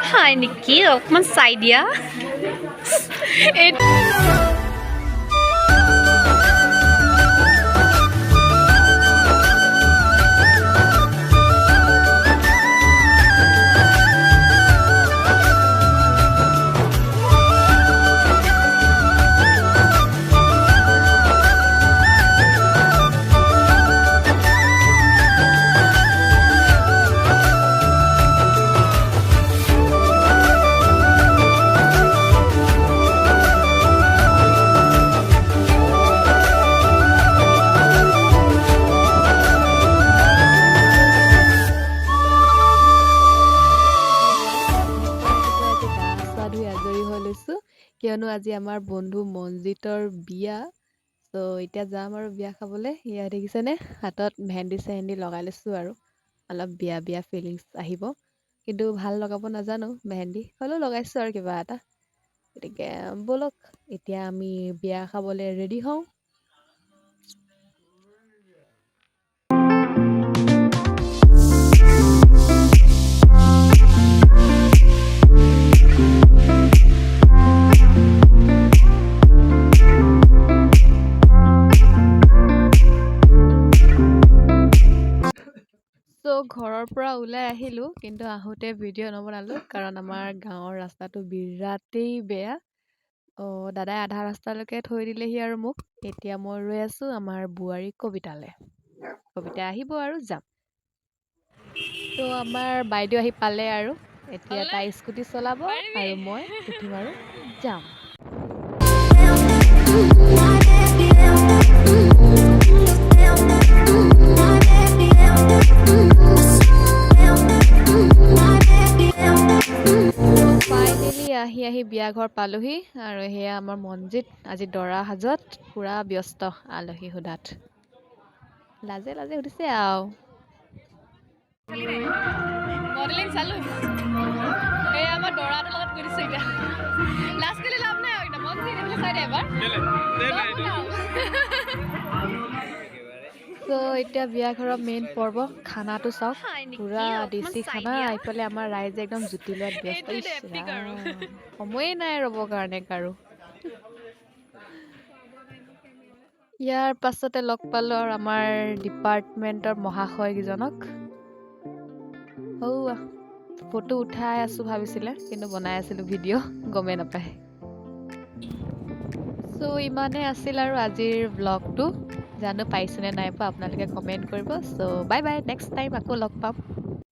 হয় নেকি? অকণমান চাই দিয়া এই। ৰাতিপুৱা গা চা ধুই আজৰি হৈ লৈছোঁ, কিয়নো আজি আমাৰ বন্ধু মনজিতৰ বিয়া। চ' এতিয়া যাম আৰু বিয়া খাবলৈ। এয়া দেখিছেনে, হাতত মেহেন্দি চেহেন্দি লগাই লৈছোঁ আৰু অলপ বিয়া বিয়া ফিলিংছ আহিব। কিন্তু ভাল লগাব নাজানো মেহেন্দি, হ'লেও লগাইছোঁ আৰু কিবা এটা। গতিকে ব'লক, এতিয়া আমি বিয়া খাবলৈ ৰেডি হওঁ। চ' ঘৰৰ পৰা ওলাই আহিলোঁ, কিন্তু আহোঁতে ভিডিঅ' নবনালোঁ, কাৰণ আমাৰ গাঁৱৰ ৰাস্তাটো বিৰাটেই বেয়া। অঁ, দাদাই আধা ৰাস্তালৈকে থৈ দিলেহি আৰু মোক। এতিয়া মই ৰৈ আছোঁ আমাৰ বোৱাৰী কবিতালৈ। কবিতা আহিব আৰু যাম। ত' আমাৰ বাইদেউ আহি পালে আৰু এতিয়া তাই স্কুটি চলাব আৰু মই উঠিম আৰু যাম। ফাইনেলি আহি আহি বিয়া ঘৰ পালোহি আৰু সেয়া আমাৰ মনজিত আজি দৰা সাজত পূৰা ব্যস্ত আলহী সোধাত। লাজে লাজে সুধিছে আৰু। মডেলিং চালো, এই আমাৰ দৰাটোৰ লগত গৈ দিছোঁ। এতিয়া লাজ কৰি লাভ নাই আৰু। এতিয়া মনজিত, এইফালে চাই দে এবাৰ। চ' এতিয়া বিয়া ঘৰৰ মেইন পৰ্ব খানাটো চাওক, পূৰা দেশী খানা। এইফালে আমাৰ ৰাইজে একদম জুতি লোৱাত ব্যস্ত। এইটো ইছ epic আৰু। ৰাম, সময়েই নাই ৰ'বৰ কাৰণে কাৰো। ইয়াৰ পাছতে লগ পালোঁ আৰু আমাৰ ডিপাৰ্টমেণ্টৰ মহাশয়কেইজনক। সৌৱা ফটো উঠাই আছোঁ ভাবিছিলে, কিন্তু বনাই আছিলোঁ ভিডিঅ', গমেই নাপায়। চ' ইমানেই আছিল আৰু আজিৰ ব্লগটো। জানো পাইছোনে নাই পোৱা, আপোনালোকে কমেণ্ট কৰিব। So bye bye, next time আকৌ লগ পাম।